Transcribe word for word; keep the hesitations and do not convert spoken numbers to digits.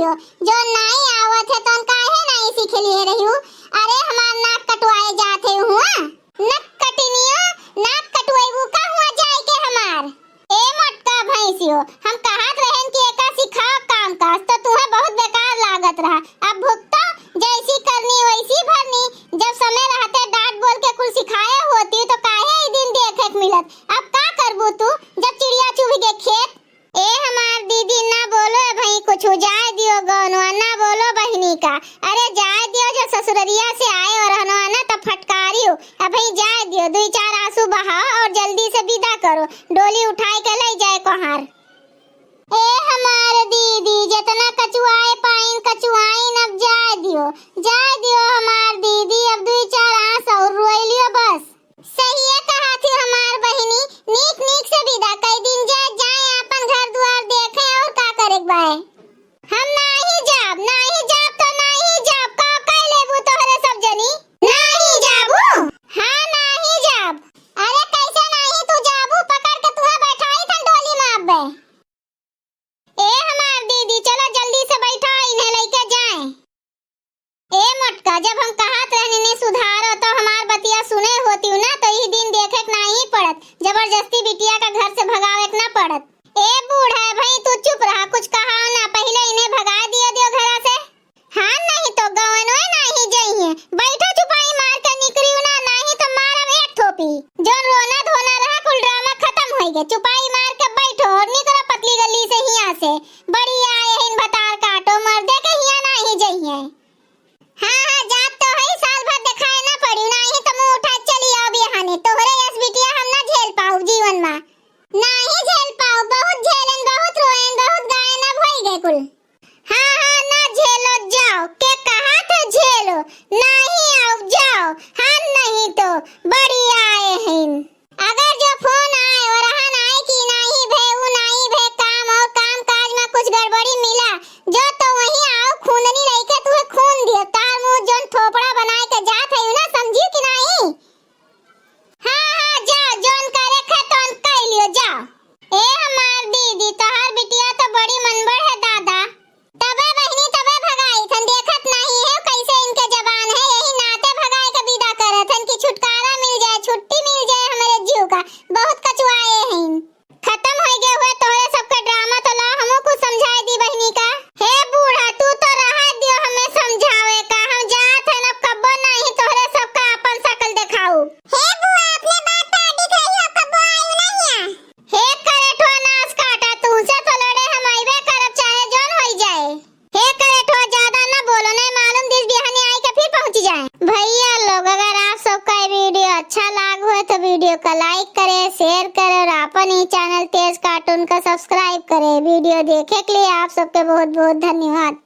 जो नाई आवत है, तौन काहे नाई सीख लिए रही हूँ? अरे, हमार नाक कटवाए जात है हुआ। नक कटनियो, नाक कटवाइबू का हुआ जाए के हमार? ए मोटका भैंसियो, हम कहत रहन कि एका सिखाओ काम काज, तो तुहे बहुत बेकार लागत रहा। अब भुगतो, जैसी करनी वैसी भरनी। जब समय रहते डांट बोल के कुल सिखाए होती, तो काहे ई दिन देखे के मिलत? अब का करबू तू, जब चिड़िया चुभ गए खेत? ए हमार दीदी, ना बोलो ए भाई कुछ, जाए दियो गौनवा, ना बोलो बहिनी का। अरे जाए दियो, जब ससुररिया से आए और हनवा ना, तब फटकारियो। अबही जाए दियो, दुई चार आंसू बहाओ और जल्दी से विदा करो, डोली उठाए के ले जाए कोहार। ए हमार दीदी, जितना कचुआए पाइन कचुआइन, अब जाए दियो, जाए दियो हमार दीदी, अब दुई चार आंस और रोई लियो बस। सहिए कहा थी हमार बहिनी, नीक नीक से विदा कई दिन जाए, जाए आपन घर दुआर देखे और का करे के बाए। हम नाही जाब, नाही जाब तो नाही जाब, का कह लेबू तोहरे सब जनी? नाही जाबू? हाँ, नाही जाब। अरे कैसे नाही तू जाबू? पकड़ के तुहे बैठाई थन डोली में अब्बे। ए हमार दीदी, चलो जल्दी से बैठा, इन्हें लेके जाए। ए मोटका, जब हम कहत रहनी ने सुधारो तो हमार बतिया सुने होती ना, तो ई दिन देखे के नाही पड़त, जबरदस्ती बिटिया का घर से भगावे के ना पड़त। ए बूढ़ा भाई, तू चुप रहा, कुछ कहा ना, पहले इन्हें भगा दियो दियो घरा से। हाँ, नहीं तो गवनो नाही जइहे। बैठो चुपाई मार के निकरियो ना, नाही तो मारब एक थोपी। जो रोना धोना रहा, कुल ड्रामा खत्म होई गए। चुपाई मार के बैठो और निकरो पतली गली से हिया से। बड़ी आए हिन भतार काटो, मर्दे के हिया नाही जइहे। हाँ, हाँ, जात तो है, साल भर देखाए ना पड़ी, नाही तो मुंह उठा चली आओ बिहाने। तोहरे यस बिटिया हम ना झेल पाऊ जीवन मा, नाही झेल पाऊ। बहुत झेलन, बहुत रोएन, बहुत गायन, अब होई गए कुल। हाँ, हाँ, ना झेलो, जाओ। के कहा थे झेलो? नाही आओ, जाओ। हाँ, नहीं तो बड़ी आए हैं। अगर जो फोन आए और रहन आए कि नाही भे, ऊ नाही भे, काम और काम काज में कुछ गड़बड़ी मिला, जो तो वहीं आओ, खूंदनी लेके तुहे खून दियो। तार मुंह जोन थोपड़ा बनाए के जात है ना, समझियो कि नाही? हाँ, हाँ, जाओ, जोन करे खे तोन कर लियो, जाओ। ए हमार दीदी, तोहार बिटिया तो बड़ी मनबड़ है दादा। तबे बहिनी, तबे भगाई थन, देखत नाही है कैसे इनके जबान है, यही नाते भगाए के विदा करत हन कि छुटकारा मिल जाए, छुट्टी मिल जाए हमारे जीव का। बहुत कचुआए हैं। खत्म हो गए हुए तोहरे सबके ड्रामा, तो ला हमू कुछ समझाए दी बहिनी का। हे बूढ़ा, तू तो रहा दियो हमें समझावे का, हम जात है न, कब्बो नाही तोहरे सबका अपन शकल देखाऊ। हे बुआ, अपने बात पे अडिग रही हो, कब्बो आयु नहीं है। हे करेठवा नास काटा, तुमसे तो लड़े हम अइबे करब, चाहे जौन होई जाए। हे करेठवा, ज्यादा ना बोलो, नहीं मालूम दिस बिहानी आई के फिर पहुंच जाए। भैया लोग, अगर आप सबका ये वीडियो अच्छा लाग हो तो वीडियो का like करे, share करे और अपन ही channel तेज cartoon का subscribe करे। वीडियो देखे के लिए आप सबके बहुत बहुत धन्यवाद।